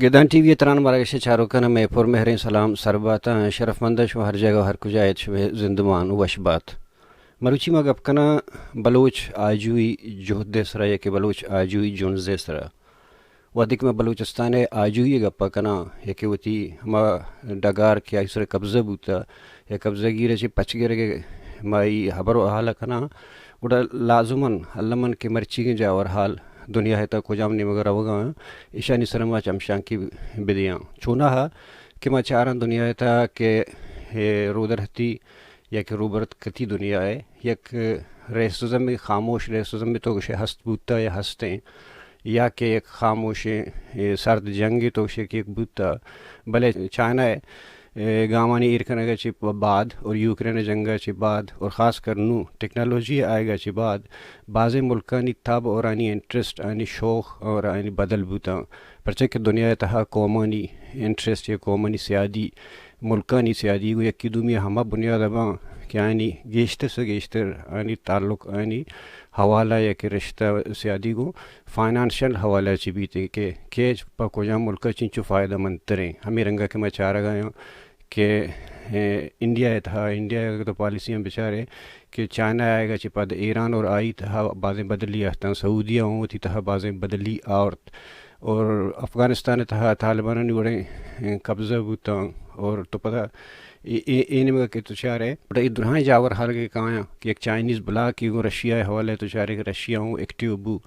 گدان T V ءِ تران مراگش ءِ چاروکاں مئے پر مہریں سلام سر بات اَنت۔ شرفمند اَنت شما ہر جاگہ ءُ ہر کجا ات، شمئے زندمان وش بات۔ مروچی ما گپ کناں بلوچ آجوئی جہد ءِ سرا یا کہ بلوچ آجوئی جنز ءِ سرا۔ وہدے کہ ما بلوچستان ءِ آجوئی ءِ گپ ءَ کناں یا کہ وتی ہما ڈگار کہ آئی سرا قبضہ بوتہ یا قبضہ گیر ءَ چہ پچ گرگ ءِ ما ای ہبر ءُ حال ءَ کناں، گڑا لازماً الم اِنت کہ مرچیگیں جاور حال دنیا ءِ تہا کجام نیمگ ءَ روگ ءَ اَنت، ایشانی سرا ما چمشانکے بدیاں۔ چوناہا کہ ما چاراں دنیا ءِ تہا کہ اے رودرہتی یا کہ روبرکتی دنیا ءِ یک ریسزمے، خاموش ریسزمے تو گوشے ہست بوتہ یا ہستیں، یا کہ یک خاموشیں، اے، سرد جنگے تو گوشے کہ یک بوتہ، بلے چائنا ءِ، اے، گامانی ایر کنگ ءَ چہ بعد اور یوکرین ءِ جنگ ءَ چہ بعد اور خاص کر نوں ٹیکنالوجی ءِ آیگ ءَ چہ بعد بازیں ملکانی تب اور آنی انٹرسٹ، آنی شوق اور آنی بدل بوتاں، پرچہ کہ دنیا ءِ تہا قومانی انٹرسٹ یا قومانی سیادی، ملکانی سیادی گوں یکے دومی ءَ ہما بنیاد ءَ باں کہ آنی گیشتر سے گیشتر آنی تعلق، آنی حوالہ یا کہ رشتہ سیادی گوں فائنانشل حوالہ ءَ چہ بیت کہ کیچ پہ کجام ملک ءَ چنچو فائدہ مند تریں۔ ہمے رنگ ءَ کہ ما چارگ ءَ آں کہ، اے، انڈیا ءِ تہا، انڈیا ءِ اگر تو پالیسیاں بچارے کہ چائنا ءِ آیگ ءَ چہ پد ایران اور آئی تہا بازیں بدلی آتاں، سعودیہ اوں وتی تہا بازیں بدلی آورت اور افغانستان ءِ تہا طالبانانی وڑیں، اے، قبضہ بوتاں اور تو پدا اے، اے، اے نیمگ ءَ کہ تو چارے، گڑا اے درہائیں جاور حال کہ کایاں کہ یک چائنیز بلاک ءِ گوں رشیا ءِ حوالہ ءَ تو چارے کہ رشیا ہوں ایکٹیو بو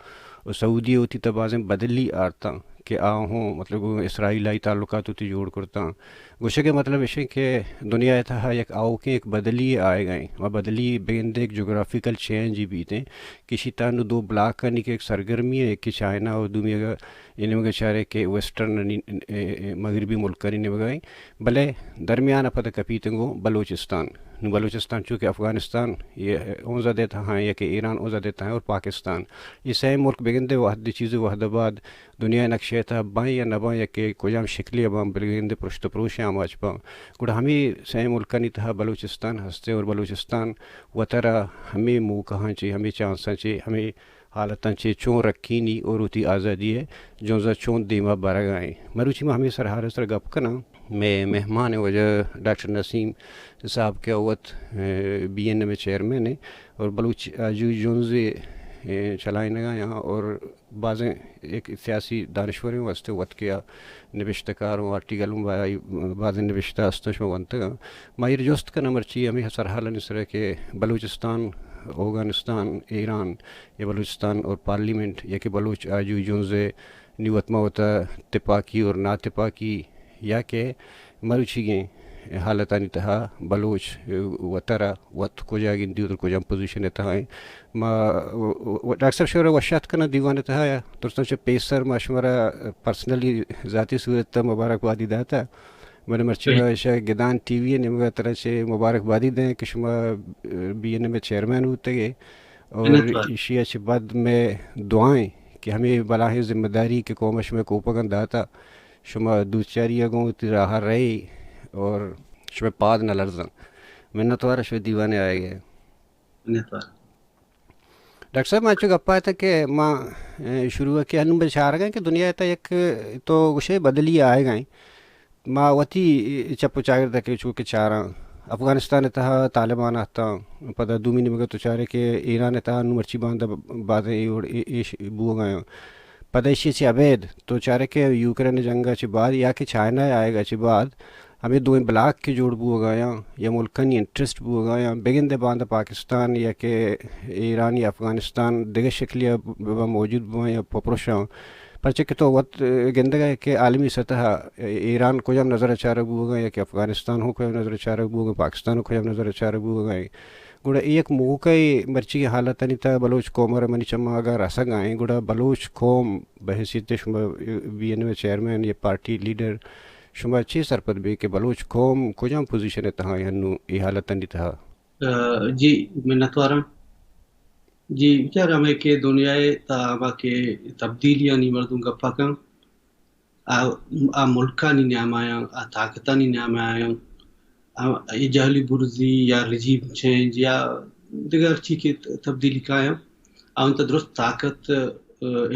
اور سعودی وتی تہا بازیں بدلی آرتاں کہ آ ہوں مطلب گوں اسرائیل ءَ تعلقات وتی جوڑ کرتاں۔ گوشگ ءِ مطلب ایش اِنت کہ دنیا ءِ تہا یک آؤکیں یک بدلی آیگ ءَ اِنت۔ و بدلی بگندے یک جغرافیکل چینج بیت اِنت کہ ایشی تہا نوں دو بلاکانی کہ یک سرگرمی اِنت، یکے چائنا اور دومی اگاں اے نیمگ ءَ چارے کہ ویسٹرن، اے، اے، مغربی ملکانی نیمگ ءَ اِنت، بلے درمیان ءَ پد کپیت گوں بلوچستان۔ نوں بلوچستان چونکہ افغانستان اے اوں زد ءِ تہا اِنت یا کہ ایران اوں زد ءِ تہا اِنت اور پاکستان، اے سئے ملک بگندے وہدے چیزے وہد ءَ بعد دنیا ءِ نقشہ ءِ تہا باں یا نہ باں یا کہ کجام شکلے ءَ باں، بلے گندے پرشت ءُ پروش ءِ آماچ باں۔ گڑا ہمے سئیں ملکانی تہا بلوچستان ہست اِنت اور بلوچستان وترا ہمے موقعاں چہ، ہمے چانساں چہ، ہمے حالتاں چہ چون رکینی اور وتی آزادی ءِ جنز ءَ چون دیما برگ ءَ اِنت۔ مروچی ما ہمے سرحال ءِ سرا گپ کناں۔ مئے مہمان ءِ واجہ ڈاکٹر نسیم صاحب کہ وت، اے، بی این ایم ءِ چیئرمین اِنت اور بلوچ آجوئی جنز ءِ، اے، چلائینگ ءَ اِنت اور بازیں یک سیاسی دانشوریں واسطے وت کہ آ نبشتہ کار اوں، آرٹیکل اوں، با-، بازیں نبشتہ است اَنت، شما ونتگ اَنت۔ ما ایر جست کناں مرچی ہمے سرحالانی سرا کہ بلوچستان، اوگانستان، ایران یا بلوچستان اور پارلیمنٹ یا کہ بلوچ آجوئی جنز ءِ نی وت ما وتا تپاکی اور ناتپاکی یا کہ مروچیگیں حالتانی تہا بلوچ وترا وت کجا گندی اور کجام پوزیشن ءِ تہا اِنت۔ ما و-، و-، ڈاکٹر صاحب شمارا وش آتک کناں دیوان ءِ تہا۔ درستاں چہ پیسر ما شمارا پرسنلی ذاتی صورت ءَ مبارکبادی داتا، بلے مرچی ما ایشا گدان ٹی وی ءِ نیمگ ءَ ترا چہ مبارکبادی دیں کہ شما بی این ایم ءِ چیئرمین بوتگ ئے اور ایشی ءَ چہ بعد مئے دعا اِنت کہ ہمے بلاہیں ذمہ داری کہ قوم ءَ شمئے کوپگاں داتا، شما دوستیاری ءَ گوں وتی راہ ءَ رئے اور شمئے پاد نہ لرزاں۔ منتوار شمئے دیوان ءَ آیگ ءَ۔ منتوار۔ ڈاکٹر صاحب، ما انچو گپ ءَ اتاں کہ ما، اے، شروع ءَ کہ انوں بچارگ ءَ کہ دنیا ءِ تہا یک تو گوشے بدلی آیگ ءَ اِنت۔ ما وتی چپ ءُ چاگرد ءَ کہ چو کہ چاراں، افغانستان ءِ تہا طالبان آتاں، پدا دومی نیمگ ءَ تو چارے کہ ایران ءِ تہا نوں مرچی باندا بازیں اے وڑ اے-، ایش بوگ ءَ اَنت۔ پدا ایشی ءَ چہ ابید تو چارے کہ یوکرین ءِ جنگ ءَ چہ بعد یا کہ چائنا ءِ آیگ ءَ چہ بعد ہمے دوئیں بلاک کہ جوڑ بوگ ءَ اَنت یا ملکانی انٹرسٹ بوگ ءَ اَنت، بگندے باندا پاکستان یا کہ ایران یا افغانستان دگہ شکلے ءَ ب-، ب-، موجود بوان یا پپرشاں۔ پرچہ کہ تو وت گندگ ءَ ئے کہ عالمی سطح ءَ ایران کجام نظر ءَ چارگ بوگ ءَ اِنت یا کہ افغانستان ہوں کجام نظر ءَ چارگ بوگ ءَ اِنت، پاکستان ہوں کجام نظر ءَ چارگ بوگ ءَ اِنت۔ گڑا اے یک موقع ئے مرچی حالتانی تہا بلوچ قوم ءَ را منی چماں اگاں رسگ ءَ اِنت، گڑا بلوچ قوم بحیثیت شما بی این ایم ءِ چیئرمین یا پارٹی لیڈر، شما چے سرپد بے کہ بلوچ قوم کجام پوزیشن ءِ تہا اِنت انوں اے حالتانی تہا؟ آ، جی، منتواراں۔ جی، بچار ہمے کہ دنیا ءِ تہا ہما کہ تبدیلیانی مردم گپ ءَ کن، آ، آ ملکانی نیام ءَ آیاں، آ طاقتانی نیام ءَ آیاں، آ، اے جہلی برزی یا رجیم چینج یا دگہ ہرچی کہ ت-، تبدیلی کایاں، آ انت درست طاقت، آ،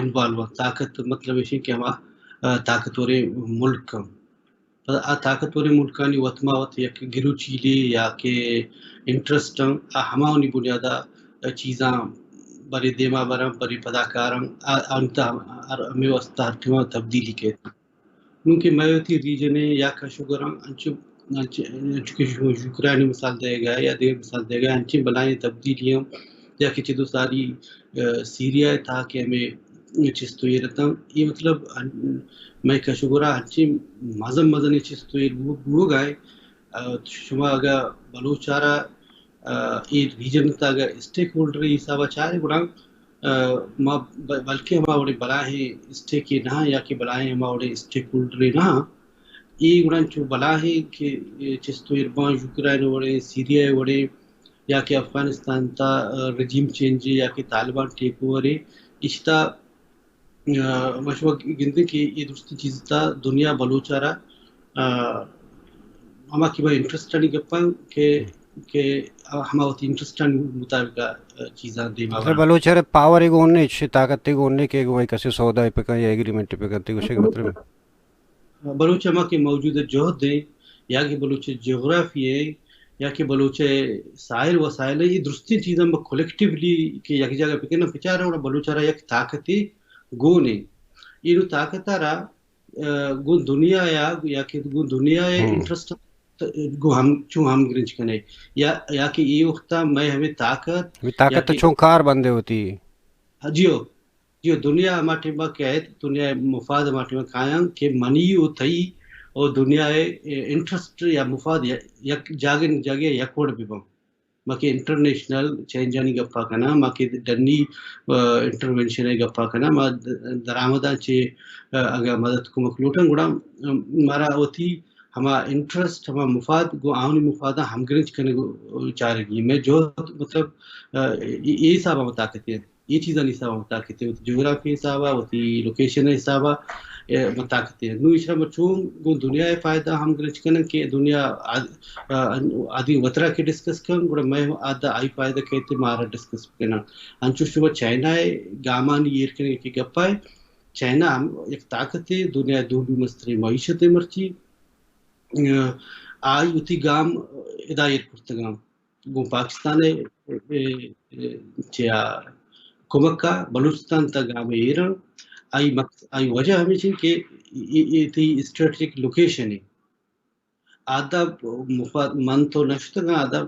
انوالو انت۔ طاقت مطلب ایش کہ ہما آ، طاقتوریں ملک اَنت۔ پدا آ طاقتوریں ملکانی وت ما وت یک گروچیلے یا کہ انٹرسٹ اَنت، آ ہماہانی بنیادا چیزاں برے دیما براں، برے پدا کاراں، آ، انت ہم-، ہر، ہمے واسطہ ہر ٹیما تبدیلی کیت۔ نوں کہ مئے وتی ریجن ءَ یا کش ءُ گوراں انچو، انچ-، انچو کہ شو-، یوکرائن ءِ مثال دئیگ ءَ یا دگہ مثال دئیگ ءَ، انچیں بلاہیں تبدیلی اَنت یا کہ چدو ساری، آ، سیریا ءِ تہا کہ ہمے چست ءُ ایر اتاں۔ اے مطلب ان-، مئے کش ءُ گورا انچیں مزن مزنیں چست ءُ ایر بو-، بوگ ءَ اِنت۔ آ، شما اگاں بلوچ ءَ را، آ، اے ریجن ءِ تہا اگاں اسٹیک ہولڈر ءِ حساب ءَ چارے گڑا، آ، ما ب-، بلکیں ہما وڑیں بلاہیں اسٹیکے نہ یا کہ بلاہیں ہما وڑیں اسٹیک ہولڈرے نہ، اے گڑا چو بلاہیں کہ اے چست ءُ ایر باں، یوکرائن ءِ وڑیں، سیریا ءِ وڑیں یا کہ افغانستان ءِ تہا، آ، رجیم چینج یا کہ طالبان ٹیک اوور، اشتا آ، ما شما گندیں کہ اے درستیں چیز تا دنیا بلوچ ءَ را، آ، ہما کہ با انٹرسٹانی گپاں کہ، کہ ہما وتی انٹرسٹانی مطابق، آ، چیزاں دیما مطلب برا۔ بلوچ ءَ را پاور ءِ گون نے، چھ طاقت ءِ گون نے کہ گوئی کسے سودا ءَ پکن یا ایگریمنٹ ءَ پکن، تے گوشے کہ مطلب بلوچ ءَ ہما کہ موجود جہد ایں یا کہ بلوچ جغرافی ایں یا کہ بلوچ ساحل وسائل ایں، اے درستیں چیزاں با کلیکٹیولی کہ یک جاگہ پکن پچار، اور بلوچ ءَ را یک طاقتے گون ایں۔ اینو طاقت ءَ را، آ، گوں دنیا یا، یا کہ گوں دنیا ءِ ہم۔ انٹرسٹ گوں ہم، چون ہم گرنچ کنے۔ یا، یا کہ اے وقتا مئے ہمیں طاقت ہمیں یا طاقت کہ چون کار بندے ہوتی۔ جیو، جیو، دنیا ہما ٹیما کہ ہے، دنیا مفاد ہما ٹیما کایاں کہ منی و تئی و دنیا انٹرسٹ یا مفاد یا، یک جاگہ، جاگہ یک وڑ ببن۔ ما کہ انٹرنیشنل چینجانی گپا کناں، ما کہ ڈنی، آ، انٹرونشن ءِ گپا کناں، ما د-، درآمداں چہ، آ، اگاں مدد کمک لوٹاں، گڑا، آ، مارا وتی ہما انٹرسٹ، ہما مفاد، گوں آہانی مفاداں ہمگرنچ کنگ ءُ چارگی۔ مئے جہد، مطلب، آ، اے، اے حساب ءَ ما طاقت ایں۔ اے چیزانی حساب ءَ ما طاقت ایں۔ وتی جغرافی حساب ءَ، وتی لوکیشن حساب ءَ، اے، ما طاقت ایں۔ نوں ایشرا ما چون گوں دنیا ءِ فائدہ ہمگرنچ کناں کہ دنیا آد-، آ، آدی وترا کہ ڈسکس کن، گڑا مئے آدا آئی فائدہ کئیت، مارا ڈسکس بکناں۔ انچوش شما چائنا ءِ گامانی ایر کنگ کہ گپا ایں، چائنا ہم یک طاقتے، دنیا ءِ دومی مستریں معیشت ایں مرچی، آ، آئی وتی گام ادا ایر کرتگاں۔ گوں پاکستان ءِ، اے، اے، چہ آ کمک ءَ بلوچستان تا گام ایراں۔ آئی مقص-، آئی وجہ ہمیش ایں کہ اے، اے، اے تئی اسٹریٹجک لوکیشن ایں۔ آدا مفاد من تو نشتگاں، آدا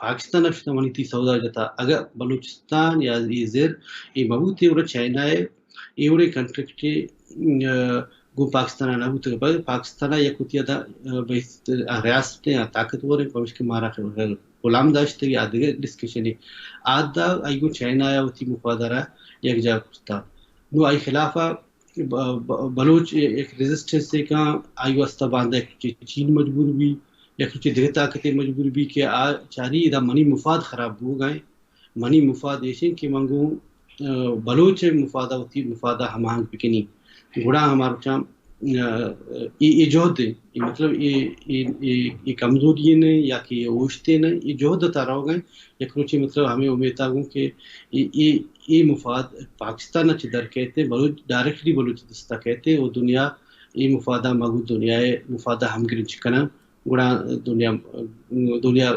پاکستان نشتہ منی تئی سودا جتا۔ اگاں بلوچستان یا اے زر اے مبوتے، گڑا چائنا ءِ اے وڑیں کنٹریکٹ، آ، گوں پاکستان ءَ نہ بوتگ، بلے پاکستان ءَ یک وتی ادا، آ، بہت، آ، ریاست ایں، آ طاقتور ایں، پمیشکہ مارا غلام داشتگ یا دگہ ڈسکشنے۔ آدا آئی گوں چائنا ءَ وتی مفاد ءَ را یکجاہ کرتا۔ نوں آئی خلاف ءَ ب-، ب-، بلوچ یک ریزسٹنس ءَ کاں، آئی واسطہ باندا یک روچے چین مجبور بی، یک روچے دگہ طاقتے مجبور بی کہ آ چاری ادا منی مفاد خراب بوگا ایں۔ منی مفاد ایش ایں کہ من گوں، آ، بلوچ ءِ مفاد ءَ وتی مفاد ءَ ہماہنگ بکنی۔ گڑا ہمارچاں، آ، اے، اے جہد ایں، اے مطلب اے، اے، اے، اے کمزوری نہ ایں یا کہ اے اوشتے نہ ایں، اے جہد ءِ تہا روگ ءَ ایں۔ یک روچے مطلب ہمے امیت ءَ گوں کہ اے، اے، اے مفاد پاکستان ءَ چہ در کئیت، بلوچ ڈائریکٹلی بلوچ دست ءَ کئیت و دنیا اے مفاد ءَ مگو دنیا ءِ مفاد ءَ ہمگرنچ کناں۔ گڑا دنیا، دنیا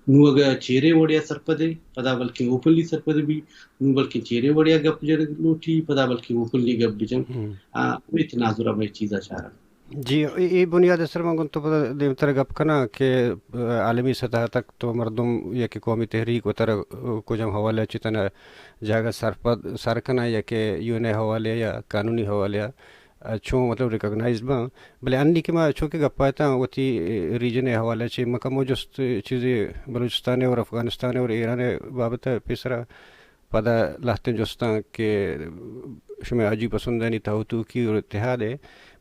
نوں اگہ چیریں وڑے ءَ سرپد ایں، پدا بلکیں اوپنلی سرپد بی، نوں بلکیں چیریں وڑے ءَ گپ جنگ لوٹی، پدا بلکیں اوپنلی گپ بجن۔ ہم۔ آ، ہمے تناظر ءَ مئے چیز ءَ چاراں۔ جی، اے، اے بنیاد ءِ سر من گوں تو پدا دیمتر گپ کناں کہ، آ، عالمی سطح تک تو مردم یا کہ قومی تحریک وتر، آ، کجام حوالے ءَ چہ تنا جاگہ سرپد سر کناں یا کہ یو این ءِ حوالے ءَ یا قانونی حوالے ءَ چوں مطلب ریکگنائز باں، بلے انی کہ ما چونکہ گپ ءَ اتاں وتی ریجن ءِ حوالہ چہ، من کمو جست چیزے بلوچستان ءِ اور افغانستان ءِ اور ایران ءِ بابت ءَ پیسرا، پدا لہتیں جستاں کہ شمئے آجی پسندانی تہوتوکی اور اتحاد ءِ،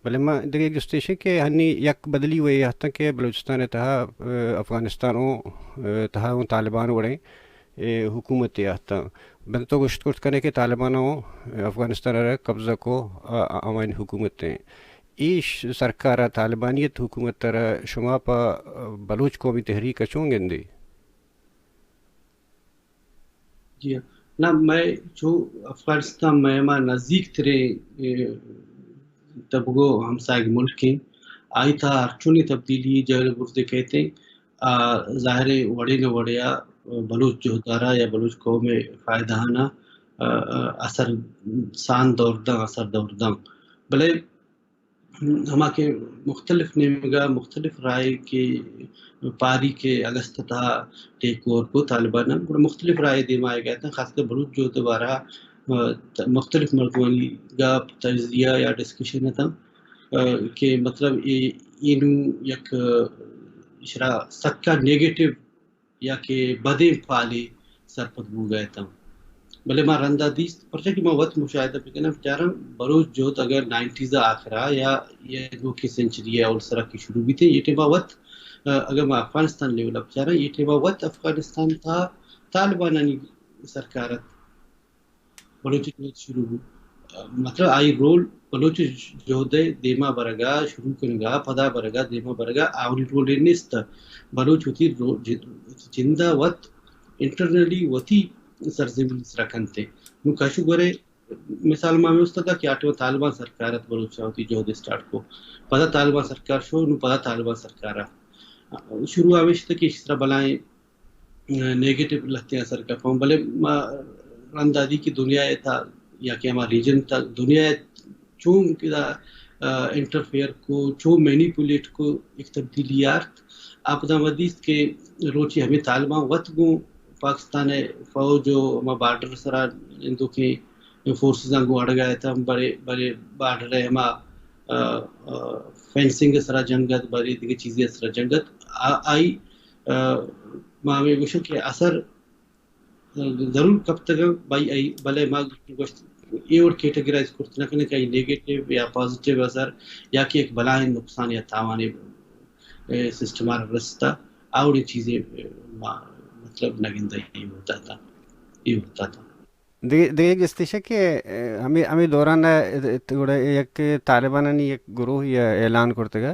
بلے ما دگہ یک جست ایش کہ ہنی یک بدلی وے ہستاں کہ بلوچستان ءِ تہا، افغانستان ءِ تہا اوں طالبان وڑیں اے حکومتے آہتاں۔ بلے تو گوشت کرت کنے کہ طالباناں افغانستان ءَ را قبضہ کو، آ، آ، آوانی حکومت ایں۔ ایش سرکار ءَ، طالبانیت حکومت ءَ را شما پہ، آ، بلوچ قومی تحریک ءَ چون گندے؟ جی ہاں۔ نہ، مئے چو افغانستان مئے ہما نزیک تریں، اے، تبگو ہمسائگ ملک ایں، آئی تہا ہرچونیں تبدیلی جہل برزے کئیت ایں، آ ظاہر ایں وڑے نہ وڑے ءَ بلوچ جہدارا یا بلوچ قوم ءِ فائدہ آناں، آ، آ، اثر سان دور داں، اثر دور داں۔ بلے ہما کہ مختلف نیمگا مختلف رائے کہ پاری کہ اگست تہا ٹیک اوور کو طالبان، گڑا مختلف رائے دیما آئیگا اتاں، خاص کر بلوچ جہد بارہ، آ، ت-، مختلف مردمانی گپ، تجزیہ یا ڈسکشن اتاں، آ، کہ مطلب اے، اینو یک، آ، اشرا سکا نیگیٹو یا کہ بدیں پالے سرپد بوگا اتاں۔ بلے ما رندا دیست، پرچا کہ ما وت مشاہدہ بکناں، بچاراں بلوچ جہد اگر نائنٹیز آخرا یا یہ نوکیں سنچری اول سرا کہ شروع بیتے، یہ ٹیما وت، آ، اگر ما افغانستان لیولا بچاراں، یہ ٹیما وت افغانستان تہا طالبانانی سرکار ات۔ بلوچ جہد شروع بو۔ مطلب آئی رول بلوچ جہد ءِ دیما برگا، شروع کنگا، پدا برگا، دیما برگا، آوری رول اے نیست۔ بلوچ وتی رو-، ج-، جندا وت انٹرنلی وتی سرزمین سرا کنتے۔ نو کشو گورے مثال ما ہمے استاد کہ آ ٹائم طالبان سرکار ات، بلوچ وتی جہد اسٹارٹ کو۔ پدا طالبان سرکار شو، نو پدا طالبان سرکار ءَ شروع ہمیش ات کہ ایشی سرا بلائیں نیگیٹو لہتیں اثر کپاں، بلے ما رند ءَ دی کہ دنیا ءِ تھا یا کہ ہما ریجن تھا دنیا ءَ چون کہ دا، آ، انٹرفیئر کو، چون مینیپولیٹ کو، ایک تبدیلی آرت۔ آ پدا ما دیست کہ روچے ہمے طالبان وت گوں پاکستان ءِ فوج و ہما بارڈر سرا ہندوکیں فورسزاں گوں اڑگا اتاں، برے، برے بارڈر ءِ ہما، آ، آ، فینسنگ ءِ سرا جنگ ات، برے دگہ چیزے ءِ سرا جنگ ات۔ آ، آئی، آ، ما ہمے گوشاں کہ اثر ضرور کپتگ انت، بھائی، ای، بلے ما گوشت، اے وڑ کیٹگرائز کرت نہ کنیں کہ ای نیگیٹو یا پازیٹو اثر یا کہ یک بلاہیں نقصان یا تاوانے، اے، سسٹم ءَ رستا، آ وڑیں چیزے، اے، ما، مطلب، نہ گندیں اے مدت ءَ، اے مدت ءَ۔ دگہ، دگہ گستش کہ، اے، ہمے، ہمے دوران ءَ گڑا یک طالبانانی یک گروہ یا اعلان کرتگ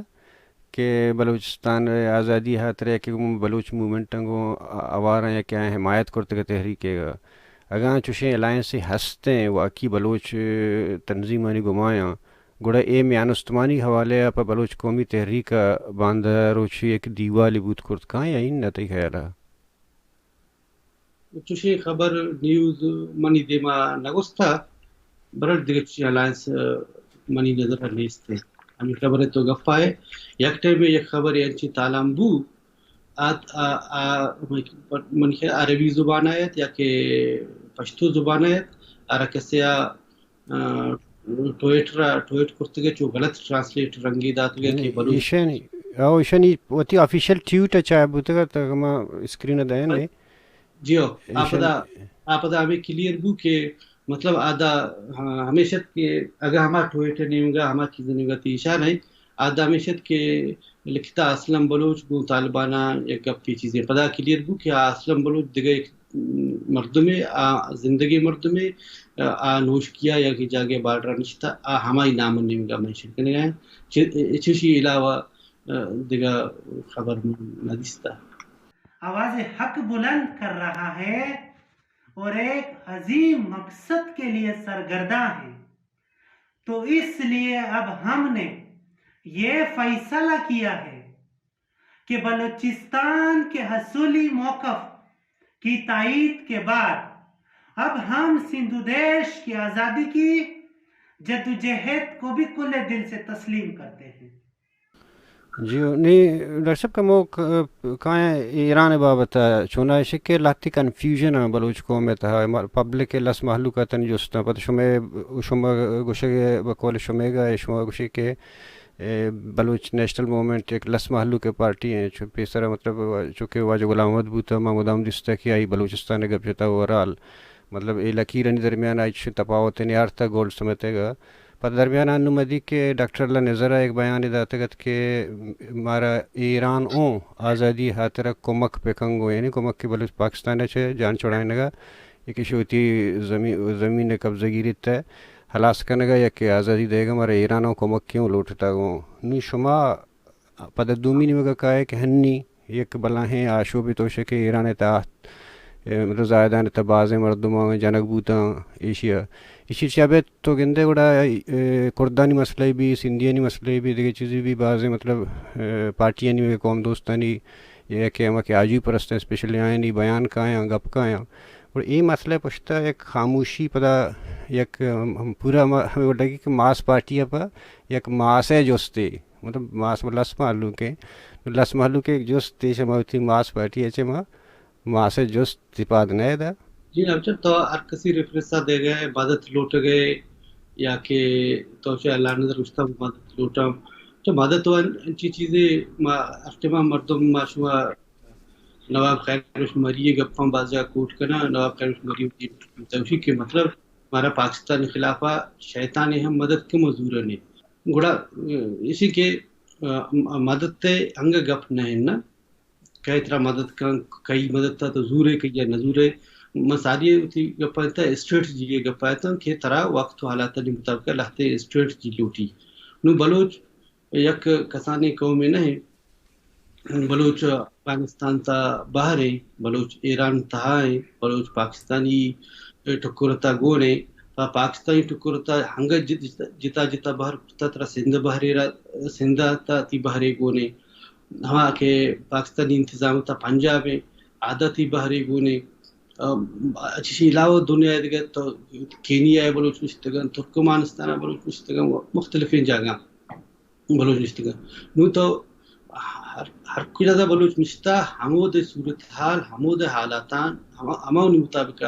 کہ بلوچستان ءِ آزادی ءِ ہاترا کہ گوں بلوچ موومنٹاں گوں آ-، آواراں یا کہ آیاں حمایت کرتگ ءَ تحریک ءَ۔ اگاں چوشیں الائنسے ہستیں واقعی بلوچ تنظیمانی گومایاں، گڑا اے میان استمانی حوالے ءَ پہ بلوچ قومی تحریک ءَ باندا روچے یک دیوالے بوت کرت کاں یا اناں تئی خیال ءَ؟ چوشیں خبر نیوز منی دیما نہ گوستا، برٹ دگہ چوشیں الائنس منی نظر ءَ نیست انت۔ ہمے خبر ءِ تو گپ ءَ ئے، یک ٹائمے یک خبرے انچیں تالان بو، آ، آ، آ، منی خیال عربی زبان ءَ ات یا کہ پشتو زبان ءَ ات، ہر کسے ءَ، آ، ٹویٹر ءَ ٹویٹ کرتگ ءَ چو غلط ٹرانسلیٹ رنگے داتگ ءَ کہ بلوچ ایشانی، او ایشانی وتی آفیشل ٹویٹ ءَ چاہ بوتگ ءَ، تہ ما اسکرین ءَ دئین۔ جی ہو، آ ایشان پدا، آ پدا ہمے کلیئر بو کہ مطلب آدا، ہاں، ہمیش ات کہ اگاں ہما ٹویٹ ءِ نیمگا ہما چیز ءِ نیمگا تئی اشارہ انت، آدا ہمیش ات کہ لکھتا اسلم بلوچ گوں طالباناں یک گپے چیزے۔ پدا کلیئر بو کہ آ اسلم بلوچ دگہ یک مردمے، آ زندگیں مردمے، آ نوشکیا یا کہ جاگہ بارڈرا نشتا، آ ہمائی نام ءِ نیمگا مینشن کنگا انت۔ چ-، چشی علاوہ، آ، دگہ خبر من نہ دیستا۔ آواز حق بلند کر رہا ہے اور ایک عظیم مقصد کے لیے سرگرداں ہے، تو اس لیے اب ہم نے یہ فیصلہ کیا ہے کہ بلوچستان کے حصولی موقف کی تائید کے بعد اب ہم سندھ دیش کی آزادی کی جدوجہد کو بھی کھلے دل سے تسلیم کرتے ہیں۔ جی، نی ڈاکٹر صاحب، کمو ک-، کائیں ایران بابت ءَ چونا اش کہ لہتی کنفیوژن ءَ بلوچ قوم ءِ تہا، ما-، پبلک ءِ لس مہلوک ءَ تن جستاں۔ پد شمے، شما گوشگ ءَ، بقول شمے گا، شما گوشے کہ، اے، بلوچ نیشنل موومنٹ یک لس مہلوک ءِ پارٹی ایں، چو پیسرا مطلب چونکہ واجہ غلام محمد بوتا، ما مدام دیستا کہ آئی بلوچستان ءِ گپ جتا اوورآل۔ مطلب اے لکیرانی درمیان ءَ ہچ تپاوت نیارتا گولڈ سمتھ ءَ گا۔ پد درمیان ءَ انوں مدی کہ ڈاکٹر اللہ نذر ءَ یک بیانے داتگ ات کہ مارا ایران اوں آزادی ہاترا کمک بہ کنگو، یعنی کمک کہ بلوچ پاکستان ءَ چہ جان چھڑائینگ ءَ، یک ایشی وتی زمین، زمین ءِ قبضہ گیری ءَ ہلاس کنگ ءَ، یک آزادی دئیگ ءَ مارا ایران اوں کمک کہ اوں لوٹتگ اوں۔ نوں شما پدا دومی نیمگ ءَ کائے کہ ہنی یک بلاہیں آشوبے توشے کہ ایران ءِ تہا اے، مطلب، زاہدان ءِ تہ بازیں مردماں جنگ بوتاں ایشی ءَ۔ ایشی چہ ابید تو گندے گڑا، اے، کردانی مسئلہ بی، سندھیانی مسئلہ بی، دگہ چیزے بی، بازیں، مطلب، اے، پارٹیانی، قوم دوستانی، یا کہ ہما کہ آجوئی پرستیں، اسپیشلی آیانی بیان کایاں، گپ کایاں۔ اور اے مسئلہ پشتا یک خاموشی پدا یک، ہم، ہم پورا ہما، ہمیں وڈا کہ ماس پارٹی پہ یک ماسے جستے، مطلب، ماس لس مہلوکیں، لس مہلوکیں جستے شما وتی ماس پارٹی چہ ما ماسے جست تپاد نہ دا۔ جی ناچر، تو ہر کسی ریفرنس ءَ دے گئے، مدد لوٹ گئے، یا کہ تو چہ اللہ نظر گشتہ مدد لوٹاں۔ تو مدد تو ان-، انچی چیزے ما ہر ٹائم مردم ما شما نواب خیر مری گپاں باز جا کوٹ کناں، نواب خیر مری توشی کہ مطلب مارا پاکستان خلاف شیطان ہم مدد کم زور نے۔ گڑا، اے، اسی کہ، اے، مدد تے انگا گپ نہ ہے نا۔ کئے ترا مدد کن، کئی مدد تا تو زورے، کئی یا نہ زورے۔ من ساری وتی گپا تا اسٹریٹجی گپا تا کہ ترا وقت و حالاتانی مطابق لہتے اسٹریٹجی لوٹی۔ نو بلوچ یک کسانیں قومے نہ ایں۔ بلوچ افغانستان تا بہر ایں، بلوچ ایران تہا ایں، بلوچ پاکستانی ٹکر تا گون ایں۔ پا-، پاکستانی ٹکر تا ہنگا جت-، جتا جتا بہر کرتا، ترا سندھ بہرے را، سندھ تا تی بہرے گون ایں۔ ہما کہ پاکستانی انتظام تا پنجاب ایں، آدا تی بہرے گون ایں۔ ام، چشی علاوہ دنیا دگہ تو کینیا بلوچ نشتگن، ترکمانستان بلوچ نشتگن، مختلفیں جاگہ بلوچ نشتگن۔ نو تو ہر، ہر کجا دا بلوچ نشتہ، ہمود صورتحال، ہمود حالاتان، ہما، ہماؤنی مطابق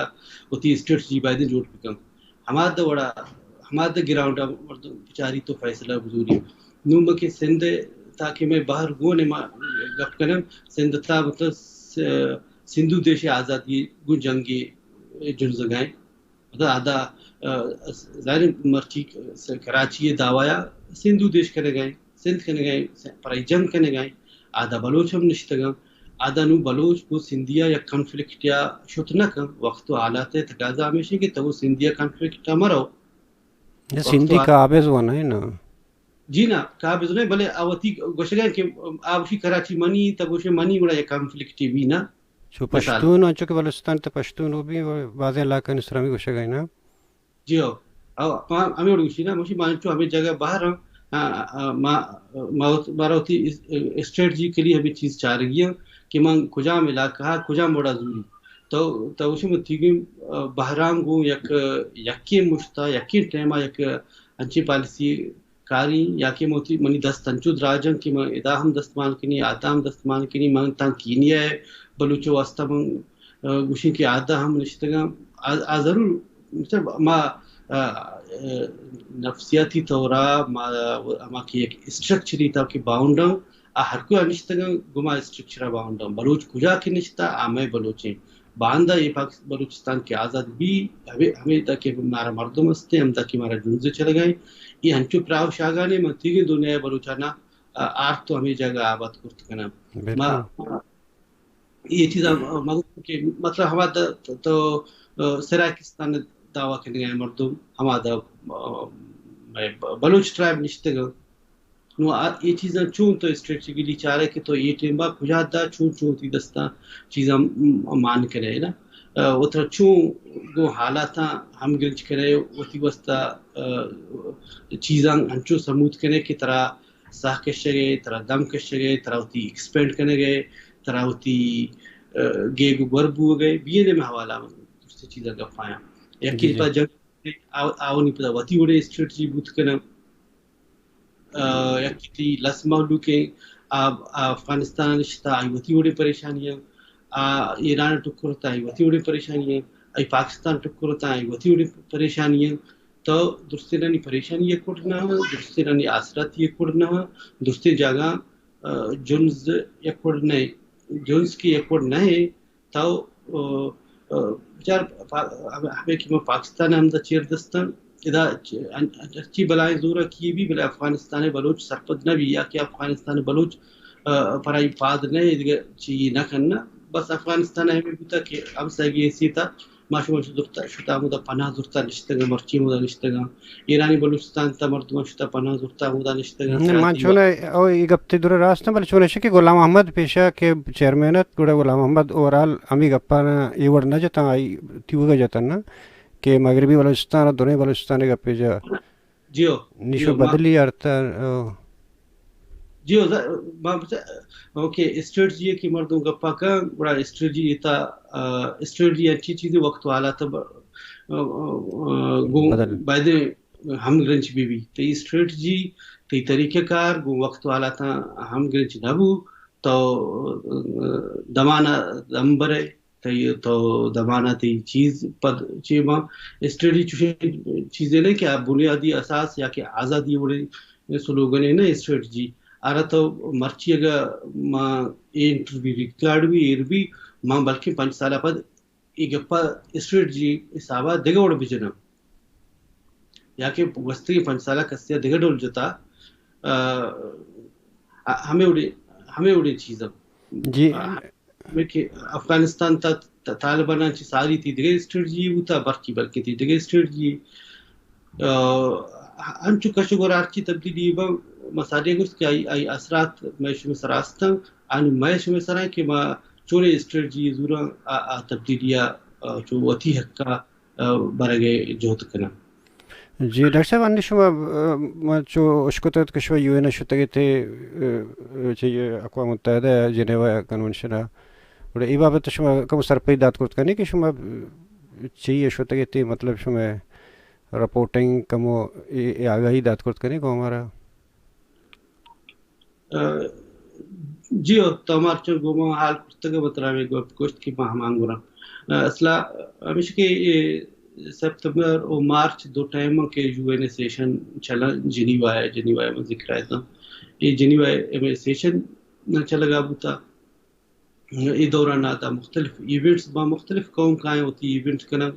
وتی اسٹریٹجی باید جوڑ بکن۔ ہما دا وڑا، ہما دا گراؤنڈ مردم بچاری تو فیصلہ بزوری۔ نو مکہ سندھ تاکہ میں بہر گون ما گپ کنم، سندھ تا مطلب س-، سندھو دیش آزادی گو جنگی جنزگائیں۔ مطلب آدا، آ، ظاہر مرچی س-، کراچی دعوایا سندھو دیش کنگائیں، سندھ کنگائیں، پرائی جنگ کنگائیں۔ آدا بلوچ ہم نشتگاں۔ آدا نو بلوچ گو سندھیا یک کنفلکٹ یا شت نہ کن۔ وقت و حالات تقاضا ہمیشہ کہ تو سندھیا کنفلکٹ مرو۔ سندھی قابض و نہ نا۔ جی نا، قابض نہ، بلے آ وتی گوشگا کہ آ وشی کراچی منی، تب وشی منی گڑا یک کنفلکٹ بی نا۔ چو مثال۔ پشتون، انچو کہ بلوچستان تہ پشتون و بی، بازیں علاقہ نسرامی گوشگا نا۔ جی ہو۔ او، ما ہمیں وڑ گوشی نا، مشی ما انچو ہمیں جگہ بہر ہم، آ، آ، ما، ما، مارا وتی اس-، اسٹریٹجیکلی ہمیں چیز چارگی ہم کہ من کجام علاقہ، کجام وڑا زوری۔ تو، تو وشی من تیگیں، آ، بہرام گوں یک، یکیں مشتا، یکیں ٹائما یک انچیں پالیسی کاری یا کہ موتی منی دست انچو دراجن کہ من ادا ہم دست مان کنی، آدا ہم دست مان کنی، من تاں کینیا ہے، بلوچ واسطہ من، آ، گوشیں کہ آدا ہم نشتگاں۔ آ، آ ضرور، مطلب، ما، آ، آ، نفسیاتی طورا ما، ما کہ یک اسٹرکچری تا کہ باؤنڈاں، آ ہر کوئی نشتگاں، گما اسٹرکچرا باؤنڈاں۔ بلوچ کجا کہ نشتا، آ مئے بلوچیں۔ باندا اے پاک-، بلوچستان کہ آزاد بی، ہمے، ہمے دا کہ مارا مردم ہستیں، ہم دا کہ مارا جنز چلگائیں۔ اے ہنچو پراہ و شاگانے من تیگیں دنیا بلوچانا، آ، آرت و ہمے جاگہ آباد کرت کناں۔ بالکل۔ ما، اے چیزا مگو کہ مطلب ہما دا تو، آ، سرائیکستان دعویٰ کنگائیں مردم، ہما دا، آ، مئے بلوچ ٹرائب نشتگاں۔ نو آ، اے چیزاں چون تو اسٹریٹجیکلی چارے کہ تو اے ٹیم با کجا دا چون چون وتی دستاں چیزاں م-، مان کنے نا؟ آ، و ترا چون گوں حالاتاں ہمگرنچ کنے وتی واسطہ، آ، چیزاں انچو سموت کنے کہ ترا ساہ کشگے، ترا دم کشگے، ترا وتی ایکسپینڈ کنگے، ترا وتی، آ، گیگ و گور بوگے، بی این ایم حوالہ من درست چیزاں گپایاں۔ جی، یقین جی۔ پا جنگ آ-، آوانی پدا وتی وڑیں اسٹریٹجی بوت کناں۔ آ، یکے تئی لس مہلوکیں، آ، آ افغانستان نشتا، آئی وتی وڑیں پریشانی ایں، آ ایران ٹکر تا، آئی وتی وڑیں پریشانی ایں، آئی پاکستان ٹکر تا، آئی وتی وڑیں پریشانی ایں۔ تو درستینانی پریشانی یک وڑ نہ، درستینانی آسراتی یک وڑ نہ، درستیں جاگہ، آ، جنز یک وڑ نہ، جنز کہ یک وڑ نہ، تو، آ، آ، بچار پا-، ہمے، ہمے کہ ما پاکستان ہمدا چیر دستاں، ادا چ-، ان-، ہرچی بلائیں زورا کی بی، بلے افغانستان بلوچ سرپد نہ بی، یا کہ افغانستان بلوچ، آ، پرائی پاد نہ، دگہ چی نہ کننا۔ بس افغانستان ہمے بوتا کہ ہمسایگی حیثیتا ما شما زرتا، شتا ہمودا پناہ زرتا نشتگاں، مرچی ہمودا نشتگاں۔ ایرانی بلوچستان تا مردمان شتا پناہ زرتا ہمودا نشتگاں۔ نہ، ما سیاسی چون او ای گپتے دور راست نہ، بلے چون ایشی کہ غلام احمد پیشا کہ چیئرمین ات، گڑا غلام احمد اوورال ہمی گپانا ای وڑ نہ جتاں، آئی تیوگا جتاں نا کہ مغربی بلوچستان اور دونوں بلوچستان گپے جا جیو، نیشو جیو، ما بدلی ارتا۔ او۔ جیو، ز-، ما بچ-، اوکے، اسٹریٹجی کہ مردم گپا کن، گڑا اسٹریٹجی تا، آ، اسٹریٹجی انچی چیزی وقت والا تا ب-، آ، آ، آ، گوں بدل۔ بایدے ہم گرنچ بی بی۔ تی اسٹریٹجی، تی طریقہ کار گوں وقت والا تا ہم گرنچ نہ بو، تو، آ، دمانا دم برے۔ تئی تو دمانا تئی چیز پد چی ما اسٹڈی چوشیں چیزے نہ کہ آ بنیادی اساس یا کہ آزادی وڑیں سلوگنے نہ اسٹریٹجی۔ آرا تو مرچی اگا ما اے انٹرویو ریکارڈ بھی ایر بھی ما بلکہ پنچ سال پد اے گپا اسٹریٹجی حسابا دگہ وڑ بجنم یا کہ گوستگی پنچ سالہ کسیا دگہ ڈول جتا، آ، آ، ہمے وڑیں، ہمے وڑیں چیز ہم۔ جی۔ آ، ہمے کہ افغانستان تا ت-، طالباناں چہ ساری تی دگہ اسٹریٹجی بوتا، برکی بلکہ تی دگہ اسٹریٹجی۔ آ، انچو کش و گور ہرچی تبدیلی با، ما ساری گوشت کہ آئی، آئی اثرات مئے شمئے سرا استن، آنی مئے شمئے سرا کہ ما چونیں اسٹریٹجی زوراں آ، آ تبدیلی آ، آ، چو وتی حقا، آ، برگ ء جہد کناں۔ جی ڈاکٹر صاحب، انّی شما، آ، ما چو اشکت ات کہ شما یو این ء شتگ ات، آ، چہ اقوام متحدہ ء جنیوا کنونشن ء، گڑا اے بابت ء شما کمو سرپدی دات کرت کنئے کہ شما چی ء شتگ ات، مطلب شما رپورٹنگ کمو اے، اے آگاہی دات کرت کنئے گوں مارا؟ آ، جی ہو، تو مارچ گوں ما حال کرتگ ء وترا ہمے گپ گوشت کہ ما ہمانگوراں۔ آ، اصلا ہمیش کہ اے ستمبر و مارچ دو ٹائم کہ یو این اے سیشن چلا جنیوا ہے، جنیوا ہے من ذکر آیتاں۔ اے جنیوا ہے ہمے سیشن چلگا بوتا۔ اے دوران آ مختلف ایونٹس با مختلف قوم کائیں وتی ایونٹ کنن۔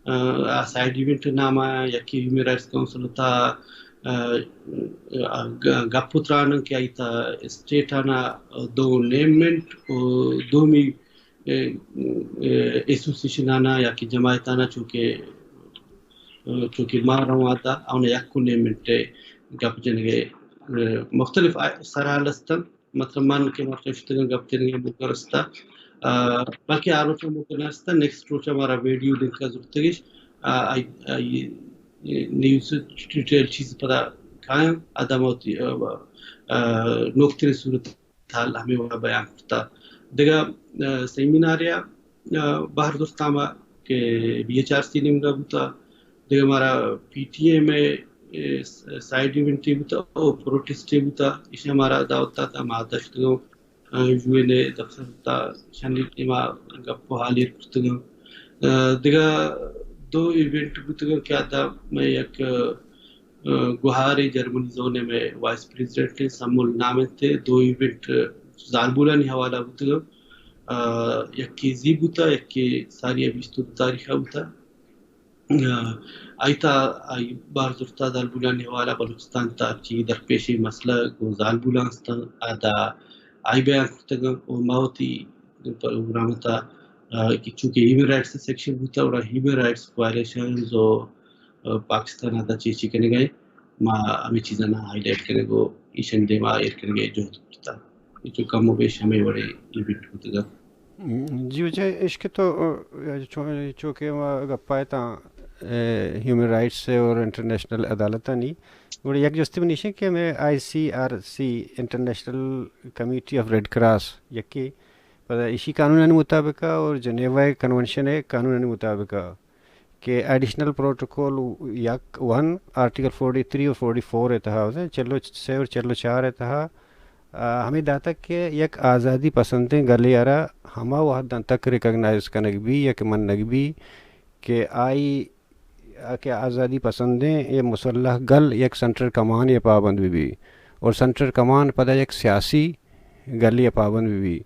آ، آ سائیڈ ایونٹ نام آیا، یکی ہیومن رائٹس کونسل تا، آ، آ، گ-، گپ و تران کہ آئی تا اسٹیٹ آنا دو نیمنٹ و دومی، اے، اے، ایسوسیشن آنا یا کہ جماعت آنا چونکہ، چونکہ ما رواں تا اونا یک و نیمنٹ گپ جنگے، اے، مختلف آ-، سرحال استن۔ مطلب من کہ مرچاں شتگاں گپ جنگے موقع رستا، آ، بلکہ آ روچ موقع نہ رستا، نیکسٹ روچ ہمارا ویڈیو لنک زرتگش، آ، آئی، آئی، نیوز ڈیٹیل چیز پدا کایاں، ادا ما وتی، آ، آ، نوکترین صورت حال ہمیں وڑا بیان کرتا۔ دگہ، آ، سیمینار یا، آ، بہر درستاما کہ بی ایچ آر سی نیمگا بوتا، دگہ مارا پی ٹی ایم ء، اے، سائیڈ ایونٹے بوتا او پروٹیسٹے بوتا، ایشاں مارا دعوت داتا، ما دشتگوں، آ، یو این اے دفتر تا شنی ٹیما گپ و حال ایر کرتگاں۔ آ، دگہ دو ایونٹ بوتگاں کہ آتا میں یک، آ، گوہارے جرمنی زون ء میں وائس پریزیڈنٹ سمول نام انت، دو ایونٹ زالبولانی حوالہ بوتگاں۔ آ، یکے زی بوتا، یکے ساری بیست و دو تاریخ بوتا۔ آ، آئی تا آئی بار زرتا زالبولانی حوالہ بلوچستان تا چی درپیشی مسئلہ گوں زالبولاں استاں، آ دا آئی بیان کرتگاں و ما وتی پروگرام تا، آ، کہ چونکہ ہیومن رائٹس سیکشن بوتا، گڑا ہیومن رائٹس وائلیشنز و، آ، پاکستان آ دا چی چی کنگا ہے، ما ہمیں چیزاں ہائی لائٹ کنگ و ایشن دیما ایر کنگے جہد کرتا۔ اے چو کم و بیش ہمیں وڑے ایونٹ بوتگا۔ جی، وجہ اش کہ تو، آ، چو، چو کہ ما گپا اتاں، اے، ہیومن رائٹس سے اور انٹرنیشنل عدالتانی، گڑا یک جستے منی ایش کہ ہمیں I C R C, international committee of red cross, یکے پدا ایشی قانونانی مطابق اور جنیوا کنونشن ہے قانونانی مطابق۔ کہ ایڈیشنل پروٹوکول یک ون، آرٹیکل فورٹی تھری اور فورٹی فور ء تہا، چل و سے اور چل و چار ء تہا، آ، ہمیں داتگ کہ یک آزادی پسندیں گلے ء را ہما وہداں تک ریکگنائز کنگ بی یا کہ منگ بی کہ آئی، آ، کہ آزادی پسندیں اے مسلح گل یک سنٹرل کمانے ء پابند بہ بی اور سنٹرل کمان پدا یک سیاسی گلی ء پابند بہ بی،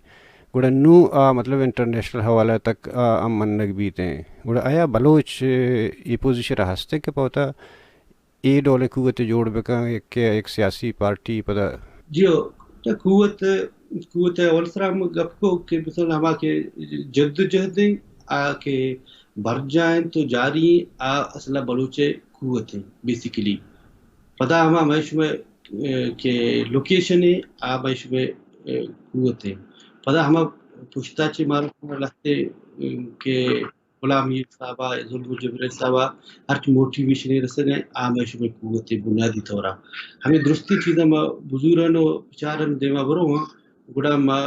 گڑا نوں آ مطلب انٹرنیشنل حوالہ تک آ ہم منگ بیت ایں۔ گڑا آیا بلوچ، اے، اے پوزیشن ء ہست کہ پہ وتا اے ڈولیں قوت جوڑ بکن کہ یک سیاسی پارٹی پدا؟ جی ہو، تو قوت، قوت اول سرا ہم گپ کو کہ مثلاً ہما کہ جد و جہد ایں، آ کہ برجاہ انت و جاری انت، آ اصل ءَ بلوچ ءِ قوت انت بیسیکلی۔ پدا ہما مئے شمئے، اے، کہ لوکیشن انت، آ مئے شمئے، اے، قوت انت۔ پدا ہما پشتا چہ مارا لہتے، اے، کہ غلام میر صاحب ءَ، ظلم و جبرائیل صاحب ءَ ہرچ موٹیویشن رسگ ءَ، آ مئے شمئے قوت ءِ بنیادی طور ءَ۔ ہمے درستیں چیزاں ما بزورن و بچارن دیما برو ہاں، گڑا ما،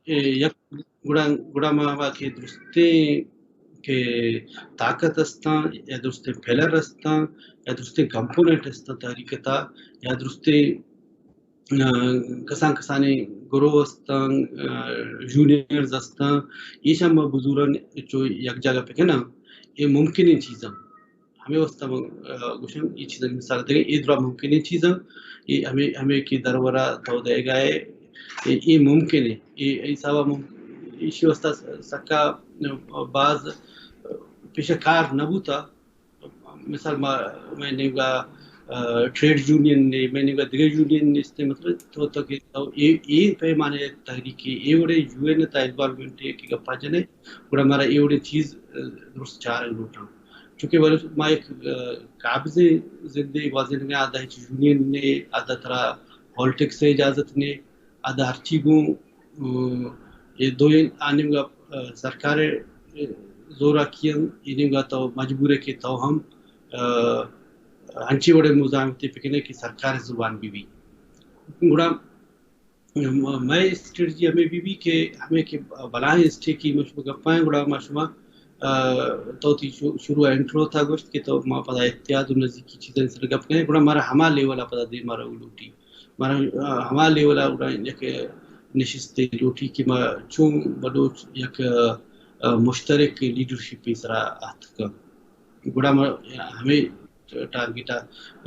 اے، یک، گڑا، گڑا ما ہما کہ درستیں کہ طاقت استاں یا درستیں پلر استاں یا درستیں کمپوننٹ استاں تحریک ءِ تہا یا درستیں، آ، کسان کسانیں گروہ استاں، آ، یونینز استاں، ایشاں ما بزورن چو یک جاگہ بکناں، اے ممکنیں چیزاں۔ ہمے واسطہ من، آ، گوشاں، اے چیزانی مثال دگہ، اے درا ممکنیں چیزاں، اے ہمے، ہمے کہ درورا تو دئیگا ئے، اے، اے ممکن ہے، اے، اے حسابا مم-، ایشی واسطہ س-، سکا، آ، باز، آ، پیشہ کار نہ بوتا۔ مثال ما، مئے نیمگا، آ، ٹریڈ یونین نے، مئے نیمگا دگہ یونین نیست، مطلب تو تک تو اے، اے پیمانے تحریک اے وڑے یو این تا انوالومنٹ ہے کہ گپا جنے، گڑا مارا اے وڑے چیز، آ، درست چارگ لوٹاں۔ چونکہ بلوچ ما یک، آ، قابضیں زندے گوازینگ ءَ، ادا ہچ یونین نے، ادا ترا پالیٹکس ءِ اجازت نے، ادا ہرچی گوں، آ، اے دوئیں آنیمگا، آ، سرکار ءِ، آ، زوراکی انت، اے نیمگا تو مجبور ئے کہ تو ہم، آ، انچیں وڑے مزاحمتے بکنے کہ سرکار ءِ زبان بہ بی۔ گڑا م-، مئے اسٹریٹجی ہمے بہ بی کہ ہمے کہ بلاہیں اسٹیکی ما شما گپاں، گڑا ما شما، آ، تو تی شو-، شروع انٹرو تھا گوشت کہ تو ما پدا اتحاد و نزیکی چیزانی سر گپ کنیں، گڑا مارا ہما لیول ءَ پدا دیما رو لوٹی۔ مارا، آ، ہما لیول ءَ گڑا یک نشستے لوٹی کہ ما چون بلوچ یک، آ، مشترک لیڈرشپے سرا اتک۔ گڑا ما ہمے ٹارگٹ ءَ